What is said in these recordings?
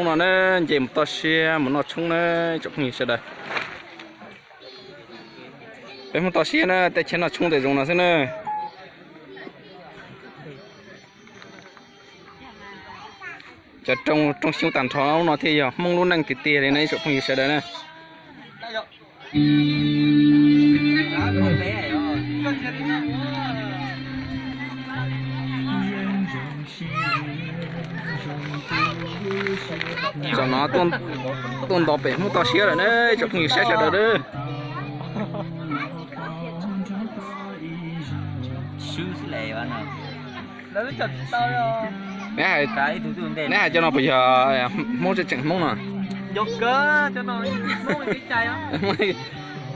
No na, nce mus toj siab mus noj tshoob na, tsoom phooj ywg sawv daws. Peb Hmoob toj siab na, tej chaw noj tshoob tej zoo no xwb na. Cov rooj xyoob tag nrho no thiaj yog Hmoob lub neej tiag tiag li na ib tsoom phooj ywg sawv daws na. Tam no tuaj nto pem Hmoob toj siab lawm na, tsoom phooj ywg saib sawv daws na. Neb hais cov no puas yog Hmoob tseem tseem Hmoob no?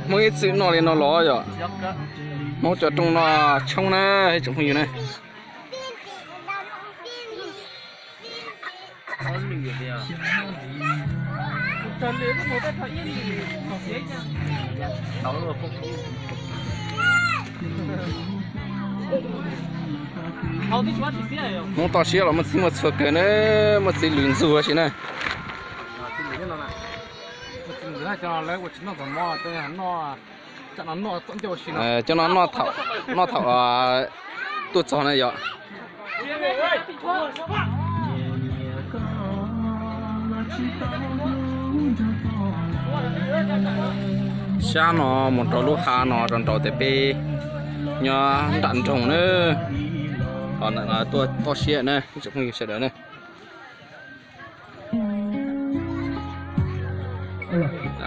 Hmoob ib txwm noj li no los yom? Hmoob cov rooj noj tshoob na, ib tsoom phooj ywg na. Hmoob toj siab los muaj txiv muaj txhua kawg na, muaj txiv lwm ntxuag si na. Cov no noj thaum tuaj txog na yom. Sab no mus rau lub hav no rau nraud tias peb nyob nram nroog na. Ho ntawm no tuaj toj siab na ib tsoom phooj ywg sawv daws na.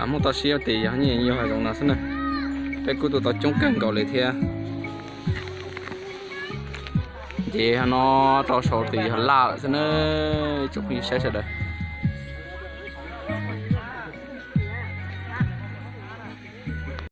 Hmoob toj siab tes yog nyiaj yog zoo no xwb na. Peb kuj tuaj tau coob kawg nkaus li thiab. Ces no rau saud tes yog laj lawm xwb na, ib tsoom phooj ywg saib sawv daws.